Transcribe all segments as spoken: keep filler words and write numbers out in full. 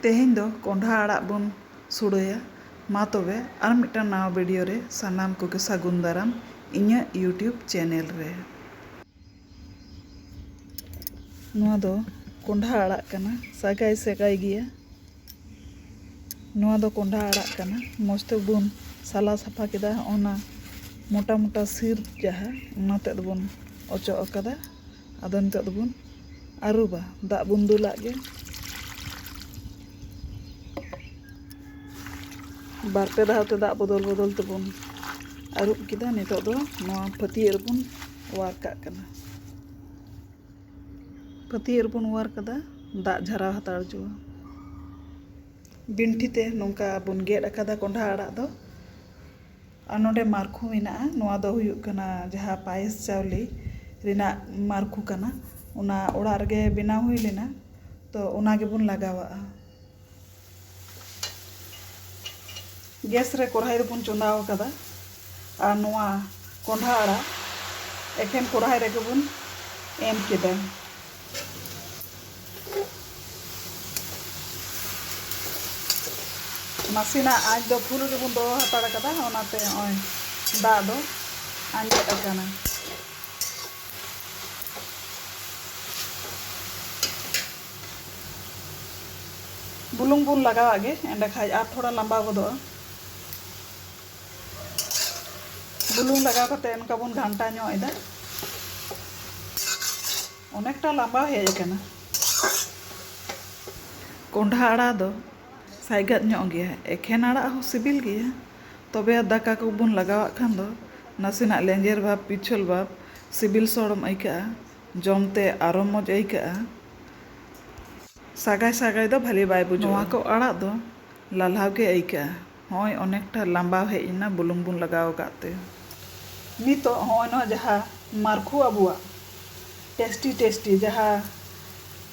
ᱛᱮᱦᱮᱧ ᱫᱚ ᱠᱚᱸᱰᱷᱟ ᱟᱲᱟᱜ ᱵᱚᱱ ᱥᱩᱲᱟᱹᱭᱟ᱾ ᱢᱟ ᱛᱚᱵᱮ ᱟᱨ ᱢᱤᱫᱴᱟᱝ ᱱᱟᱣᱟ ᱵᱷᱤᱰᱤᱭᱳ ᱨᱮ ᱥᱟᱱᱟᱢ ᱠᱚᱜᱮ ᱥᱟᱹᱜᱩᱱ ᱫᱟᱨᱟᱢ ᱤᱧᱟᱹᱜ YouTube ᱪᱮᱱᱮᱞ ᱨᱮ᱾ ᱱᱚᱣᱟ ᱫᱚ ᱠᱚᱸᱰᱷᱟ ᱟᱲᱟᱜ ᱠᱟᱱᱟ, ᱥᱟᱜᱟᱭ ᱥᱟᱜᱟᱭ ᱜᱮᱭᱟ᱾ ᱱᱚᱣᱟ ᱫᱚ ᱠᱚᱸᱰᱷᱟ ᱟᱲᱟᱜ ᱠᱟᱱᱟ᱾ ᱢᱚᱡᱽ ᱛᱮᱵᱚᱱ ᱥᱟᱞᱟ ᱥᱟᱯᱷᱟ ᱠᱮᱫᱟ᱾ ᱚᱱᱟ ᱢᱚᱴᱟ ᱢᱚᱴᱟ ᱥᱤᱨ ᱡᱟᱦᱟᱸ, ᱚᱱᱟ ᱛᱮᱫ ᱵᱚᱱ ᱚᱪᱚᱜ ᱟᱠᱟᱫᱟ᱾ ᱟᱫᱚ ᱱᱤᱛᱚᱜ ᱫᱚᱵᱚᱱ ᱟᱹᱨᱩᱵᱟ, ᱫᱟᱜ ᱵᱚᱱ ᱫᱩᱞᱟᱜ ᱜᱮ᱾ ᱵᱟᱨ ᱯᱮ ᱫᱷᱟᱣ ᱛᱮ ᱫᱟᱜ ᱵᱚᱫᱚᱞ ᱵᱚᱫᱚᱞ ᱛᱮᱵᱚᱱ ᱟᱹᱨᱩᱵ ᱠᱮᱫᱟ᱾ ᱱᱤᱛᱚᱜ ᱫᱚ ᱱᱚᱣᱟ ᱯᱷᱟᱹᱛᱭᱟᱹᱜ ᱨᱮᱵᱚᱱ ᱚᱣᱟᱨ ᱠᱟᱜ ᱠᱟᱱᱟ᱾ ᱯᱷᱟᱹᱛᱭᱟᱹᱜ ᱨᱮᱵᱚᱱ ᱚᱣᱟᱨ ᱠᱟᱫᱟ, ᱫᱟᱜ ᱡᱷᱟᱨᱟᱣ ᱦᱟᱛᱟᱲ ᱦᱚᱪᱚᱣᱟ᱾ ᱵᱤᱱᱴᱷᱤ ᱛᱮ ᱱᱚᱝᱠᱟ ᱵᱚᱱ ᱜᱮᱫ ᱟᱠᱟᱫᱟ ᱠᱚᱸᱰᱷᱟ ᱟᱲᱟᱜ ᱫᱚ᱾ ᱟᱨ ᱱᱚᱰᱮ ᱢᱟᱨᱠᱷᱩ ᱢᱮᱱᱟᱜᱼᱟ᱾ ᱱᱚᱣᱟ ᱫᱚ ᱦᱩᱭᱩᱜ ᱠᱟᱱᱟ ᱡᱟᱦᱟᱸ ᱯᱟᱭᱮᱥ ᱪᱟᱣᱞᱮ ᱨᱮᱱᱟᱜ ᱢᱟᱨᱠᱷᱩ ᱠᱟᱱᱟ, ᱚᱱᱟ ᱚᱲᱟᱜ ᱨᱮᱜᱮ ᱵᱮᱱᱟᱣ ᱦᱩᱭ ᱞᱮᱱᱟ, ᱛᱚ ᱚᱱᱟ ᱜᱮᱵᱚᱱ ᱞᱟᱜᱟᱣᱟᱜᱼᱟ᱾ ᱜᱮᱥ ᱨᱮ ᱠᱚᱲᱦᱟᱭ ᱨᱮᱵᱚᱱ ᱪᱚᱸᱫᱟᱣ ᱟᱠᱟᱫᱟ᱾ ᱟᱨ ᱱᱚᱣᱟ ᱠᱚᱸᱰᱷᱟ ᱟᱲᱟᱜ ᱮᱠᱷᱮᱱ ᱠᱚᱲᱦᱟᱭ ᱨᱮᱜᱮ ᱵᱚᱱ ᱮᱢ ᱠᱮᱫᱟ᱾ ᱱᱟᱥᱮᱱᱟᱜ ᱟᱸᱪ ᱫᱚ ᱯᱷᱩᱞ ᱨᱮᱵᱚᱱ ᱫᱚᱦᱚ ᱦᱟᱛᱟᱲ ᱠᱟᱫᱟ, ᱚᱱᱟᱛᱮ ᱱᱚᱜᱼᱚᱭ ᱫᱟᱜ ᱫᱚ ᱟᱸᱡᱮᱫ ᱟᱠᱟᱱᱟ᱾ ᱵᱩᱞᱩᱝ ᱵᱚᱱ ᱞᱟᱜᱟᱣᱟᱜ ᱜᱮ, ᱮᱸᱰᱮᱠᱷᱟᱡ ᱟᱨ ᱛᱷᱚᱲᱟ ᱞᱟᱸᱵᱟᱣ ᱜᱚᱫᱚᱜᱼᱟ᱾ ᱵᱩᱞᱩᱝ ᱞᱟᱜᱟᱣ ᱠᱟᱛᱮ ᱚᱱᱠᱟ ᱵᱚᱱ ᱜᱷᱟᱱᱴᱟ ᱧᱚᱜ ᱮᱫᱟ᱾ ᱚᱱᱮᱠᱴᱟ ᱞᱟᱸᱵᱟᱣ ᱦᱮᱡ ᱟᱠᱟᱱᱟ᱾ ᱠᱚᱸᱰᱷᱟ ᱟᱲᱟᱜ ᱫᱚ ᱥᱟᱭᱜᱟᱫ ᱧᱚᱜ ᱜᱮᱭᱟ, ᱮᱠᱷᱮᱱ ᱟᱲᱟᱜ ᱦᱚᱸ ᱥᱤᱵᱤᱞ ᱜᱮᱭᱟ, ᱛᱚᱵᱮ ᱫᱟᱠᱟ ᱠᱚᱵᱚᱱ ᱞᱟᱜᱟᱣᱟᱜ ᱠᱷᱟᱱ ᱫᱚ ᱱᱟᱥᱮᱱᱟᱜ ᱞᱮᱸᱡᱮᱨ ᱵᱷᱟᱵᱽ, ᱯᱤᱪᱷᱟᱹᱞ ᱵᱷᱟᱵᱽ, ᱥᱤᱵᱤᱞ ᱥᱚᱲᱚᱢ ᱟᱹᱭᱠᱟᱹᱜᱼᱟ, ᱡᱚᱢ ᱛᱮ ᱟᱨᱚ ᱢᱚᱡᱽ ᱟᱹᱭᱠᱟᱹᱜᱼᱟ᱾ ᱥᱟᱜᱟᱭ ᱥᱟᱜᱟᱭ ᱫᱚ ᱵᱷᱟᱞᱮ ᱵᱟᱭ ᱵᱩᱡᱷᱟᱹᱜᱼᱟ᱾ ᱱᱚᱣᱟ ᱠᱚ ᱟᱲᱟᱜ ᱫᱚ ᱞᱟᱞᱦᱟᱣ ᱜᱮ ᱟᱹᱭᱠᱟᱹᱜᱼᱟ᱾ ᱦᱚᱸᱜᱼᱚᱭ ᱚᱱᱮᱠᱴᱟ ᱞᱟᱸᱵᱟᱣ ᱦᱮᱡ ᱮᱱᱟ ᱵᱩᱞᱩᱝ ᱵᱚᱱ ᱞᱟᱜᱟᱣ ᱟᱠᱟᱫ ᱛᱮ᱾ ᱱᱤᱛᱚᱜ ᱦᱚᱸᱜᱼᱚᱭ ᱱᱚᱣᱟ ᱡᱟᱦᱟᱸ ᱢᱟᱨᱠᱷᱩ ᱟᱵᱚᱣᱟᱜ ᱴᱮᱥᱴᱤ ᱴᱮᱥᱴᱤ ᱡᱟᱦᱟᱸ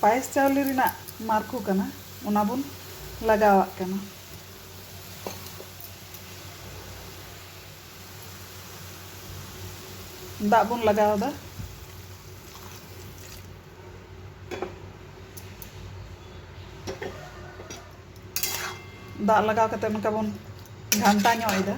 ᱯᱟᱭᱮᱥ ᱪᱟᱣᱞᱮ ᱨᱮᱱᱟᱜ ᱢᱟᱨᱠᱷᱩ ᱠᱟᱱᱟ, ᱚᱱᱟ ᱵᱚᱱ ᱞᱟᱜᱟᱣᱟᱜ ᱠᱟᱱᱟ᱾ ᱫᱟᱜ ᱵᱚᱱ ᱞᱟᱜᱟᱣ ᱮᱫᱟ᱾ ᱫᱟᱜ ᱞᱟᱜᱟᱣ ᱠᱟᱛᱮ ᱱᱚᱝᱠᱟ ᱵᱚᱱ ᱜᱷᱟᱱᱴᱟ ᱧᱚᱜ ᱮᱫᱟ᱾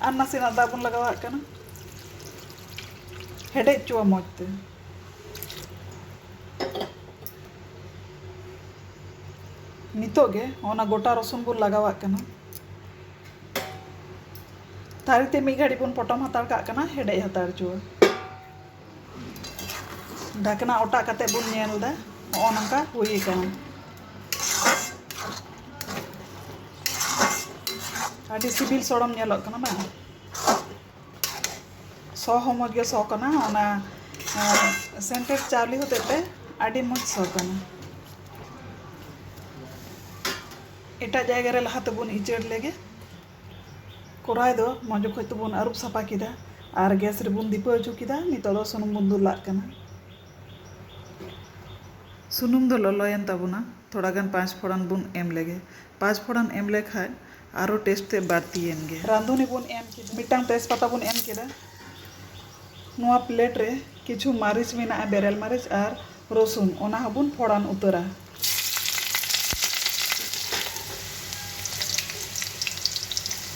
ᱟᱨ ᱱᱟᱥᱮᱱᱟᱜ ᱫᱟᱜ ᱵᱚᱱ ᱞᱟᱜᱟᱣᱟᱜ ᱠᱟᱱᱟ, ᱦᱮᱰᱮᱡ ᱦᱚᱪᱚᱣᱟ ᱢᱚᱡᱽ ᱛᱮ᱾ ᱱᱤᱛᱚᱜ ᱜᱮ ᱚᱱᱟ ᱜᱚᱴᱟ ᱨᱚᱥᱩᱱ ᱵᱚᱱ ᱞᱟᱜᱟᱣᱟᱜ ᱠᱟᱱᱟ᱾ ᱛᱷᱟᱹᱨᱤ ᱛᱮ ᱢᱤᱫ ᱜᱷᱟᱹᱲᱤᱡ ᱵᱚᱱ ᱯᱚᱴᱚᱢ ᱦᱟᱛᱟᱲ ᱠᱟᱜ ᱠᱟᱱᱟ, ᱦᱮᱰᱮᱡ ᱦᱟᱛᱟᱲ ᱦᱚᱪᱚᱣᱟ᱾ ᱰᱷᱟᱠᱱᱟ ᱚᱴᱟᱜ ᱠᱟᱛᱮ ᱵᱚᱱ ᱧᱮᱞ ᱮᱫᱟ, ᱱᱚᱜᱼᱚ ᱱᱚᱝᱠᱟ ᱦᱩᱭ ᱟᱠᱟᱱᱟ᱾ ᱟᱹᱰᱤ ᱥᱤᱵᱤᱞ ᱥᱚᱲᱚᱢ ᱧᱮᱞᱚᱜ ᱠᱟᱱᱟ ᱵᱟᱝ? ᱥᱚ ᱦᱚᱸ ᱢᱚᱡᱽ ᱜᱮ ᱥᱚ ᱠᱟᱱᱟ, ᱚᱱᱟ, ᱮᱸ, ᱥᱮᱱᱴᱮᱰ ᱪᱟᱣᱞᱮ ᱦᱚᱛᱮᱡ ᱛᱮ ᱟᱹᱰᱤ ᱢᱚᱡᱽ ᱥᱚ ᱠᱟᱱᱟ᱾ ᱮᱴᱟᱜ ᱡᱟᱭᱜᱟ ᱨᱮ ᱞᱟᱦᱟ ᱛᱮᱵᱚᱱ ᱤᱪᱟᱹᱲ ᱞᱮᱜᱮ᱾ ᱠᱚᱨᱟᱭ ᱫᱚ ᱢᱚᱡᱽ ᱚᱠᱚᱡ ᱛᱮᱵᱚᱱ ᱟᱹᱨᱩᱵ ᱥᱟᱯᱷᱟ ᱠᱮᱫᱟ ᱟᱨ ᱜᱮᱥ ᱨᱮᱵᱚᱱ ᱫᱷᱤᱯᱟᱹᱣ ᱦᱚᱪᱚ ᱠᱮᱫᱟ᱾ ᱱᱤᱛᱚᱜ ᱫᱚ ᱥᱩᱱᱩᱢ ᱵᱚᱱ ᱫᱩᱞᱟᱜ ᱠᱟᱱᱟ᱾ ᱥᱩᱱᱩᱢ ᱫᱚ ᱞᱚᱞᱚᱭᱮᱱ ᱛᱟᱵᱚᱱᱟ, ᱛᱷᱚᱲᱟ ᱜᱟᱱ ᱯᱟᱸᱪ ᱯᱷᱚᱲᱟᱱ ᱵᱚᱱ ᱮᱢ ᱞᱮᱜᱮ᱾ ᱯᱟᱸᱪ ᱯᱷᱚᱲᱟᱱ ᱮᱢ ᱞᱮᱠᱷᱟᱡ ᱟᱨᱚ ᱴᱮᱥᱴ ᱛᱮ ᱵᱟᱹᱲᱛᱤᱭᱮᱱ ᱜᱮ᱾ ᱨᱟᱸᱫᱷᱩᱱᱤ ᱵᱚᱱ ᱮᱢ ᱠᱮᱫᱟ, ᱢᱤᱫᱴᱟᱝ ᱛᱮᱡᱽᱯᱟᱛᱟ ᱵᱚᱱ ᱮᱢ ᱠᱮᱫᱟ᱾ ᱱᱚᱣᱟ ᱯᱞᱮᱴ ᱨᱮ ᱠᱤᱪᱷᱩ ᱢᱟᱹᱨᱤᱪ ᱢᱮᱱᱟᱜᱼᱟ, ᱵᱮᱨᱮᱞ ᱢᱟᱹᱨᱤᱪ ᱟᱨ ᱨᱚᱥᱩᱱ, ᱚᱱᱟ ᱦᱚᱸᱵᱚᱱ ᱯᱷᱚᱲᱟᱱ ᱩᱛᱟᱹᱨᱟ᱾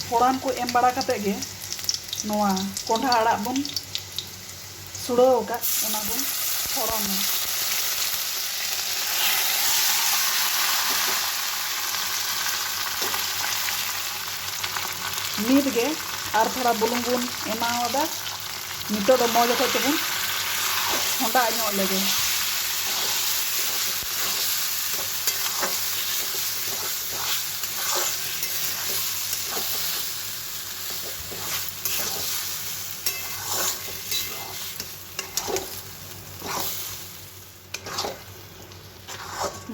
ᱯᱷᱚᱲᱟᱱ ᱠᱚ ᱮᱢ ᱵᱟᱲᱟ ᱠᱟᱛᱮ ᱜᱮ ᱱᱚᱣᱟ ᱠᱚᱸᱰᱷᱟ ᱟᱲᱟᱜ ᱵᱚᱱ ᱥᱩᱲᱟᱹᱣ ᱟᱠᱟᱫ, ᱚᱱᱟ ᱵᱚᱱ ᱯᱷᱚᱲᱟᱱᱟ᱾ ᱱᱤᱛ ᱜᱮ ᱟᱨ ᱛᱷᱚᱲᱟ ᱵᱩᱞᱩᱝ ᱵᱚᱱ ᱮᱢᱟᱣᱟᱫᱟ᱾ ᱱᱤᱛᱚᱜ ᱫᱚ ᱢᱚᱡᱽ ᱚᱠᱚᱡ ᱛᱮᱵᱚᱱ ᱦᱚᱸᱰᱟᱜ ᱧᱚᱜ ᱞᱮᱜᱮ᱾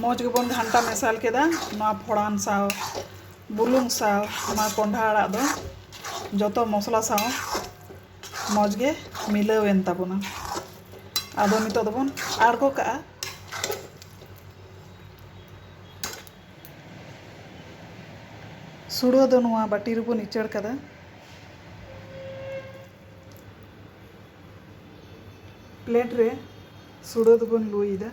ᱢᱚᱡᱽ ᱜᱮᱵᱚᱱ ᱜᱷᱟᱱᱴᱟ ᱢᱮᱥᱟᱞ ᱠᱮᱫᱟ᱾ ᱱᱚᱣᱟ ᱯᱷᱚᱲᱟᱱ ᱥᱟᱶ, ᱵᱩᱞᱩᱝ ᱥᱟᱶ, ᱱᱚᱣᱟ ᱠᱚᱸᱰᱷᱟ ᱟᱲᱟᱜ ᱫᱚ ᱡᱚᱛᱚ ᱢᱚᱥᱞᱟ ᱥᱟᱶ ᱢᱚᱡᱽ ᱜᱮ ᱢᱤᱞᱟᱹᱣᱮᱱ ᱛᱟᱵᱚᱱᱟ᱾ ᱟᱫᱚ ᱱᱤᱛᱚᱜ ᱫᱚᱵᱚᱱ ᱟᱬᱜᱚ ᱠᱟᱜᱼᱟ᱾ ᱥᱩᱲᱟᱹ ᱫᱚ ᱱᱚᱣᱟ ᱵᱟᱹᱴᱤ ᱨᱮᱵᱚᱱ ᱤᱪᱟᱹᱲ ᱠᱟᱫᱟ᱾ ᱯᱞᱮᱴ ᱨᱮ ᱥᱩᱲᱟᱹ ᱫᱚᱵᱚᱱ ᱞᱩᱭᱮᱫᱟ᱾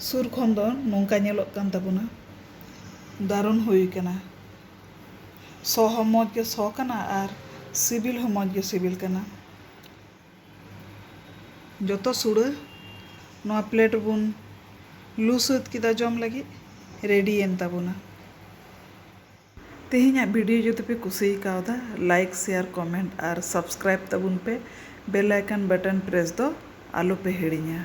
ᱥᱩᱨ ᱠᱷᱚᱱ ᱫᱚ ᱱᱚᱝᱠᱟ ᱧᱮᱞᱚᱜ ᱠᱟᱱ ᱛᱟᱵᱚᱱᱟ, ᱫᱟᱨᱩᱱ ᱦᱩᱭ ᱠᱟᱱᱟ᱾ ᱥᱚ ᱦᱚᱸ ᱢᱚᱡᱽ ᱜᱮ ᱥᱚ ᱠᱟᱱᱟ ᱟᱨ ᱥᱤᱵᱤᱞ ᱦᱚᱸ ᱢᱚᱡᱽ ᱜᱮ ᱥᱤᱵᱤᱞ ᱠᱟᱱᱟ᱾ ᱡᱚᱛᱚ ᱥᱩᱲᱟᱹ ᱱᱚᱣᱟ ᱯᱞᱮᱴ ᱨᱮᱵᱚᱱ ᱞᱩ ᱥᱟᱹᱛ ᱠᱮᱫᱟ, ᱡᱚᱢ ᱞᱟᱹᱜᱤᱫ ᱨᱮᱰᱤᱭᱮᱱ ᱛᱟᱵᱚᱱᱟ᱾ ᱛᱮᱦᱮᱧᱟᱜ ᱵᱷᱤᱰᱤᱭᱳ ᱡᱩᱫᱤ ᱯᱮ ᱠᱩᱥᱤ ᱠᱟᱣᱫᱟ, ᱞᱟᱭᱤᱠ, ᱥᱮᱭᱟᱨ, ᱠᱚᱢᱮᱱᱴ ᱟᱨ ᱥᱟᱵᱥᱠᱨᱟᱭᱤᱵ ᱛᱟᱵᱚᱱ ᱯᱮ᱾ ᱵᱮᱞ ᱟᱭᱠᱚᱱ ᱵᱟᱴᱚᱱ ᱯᱨᱮᱥ ᱫᱚ ᱟᱞᱚ ᱯᱮ ᱦᱤᱲᱤᱧᱟ᱾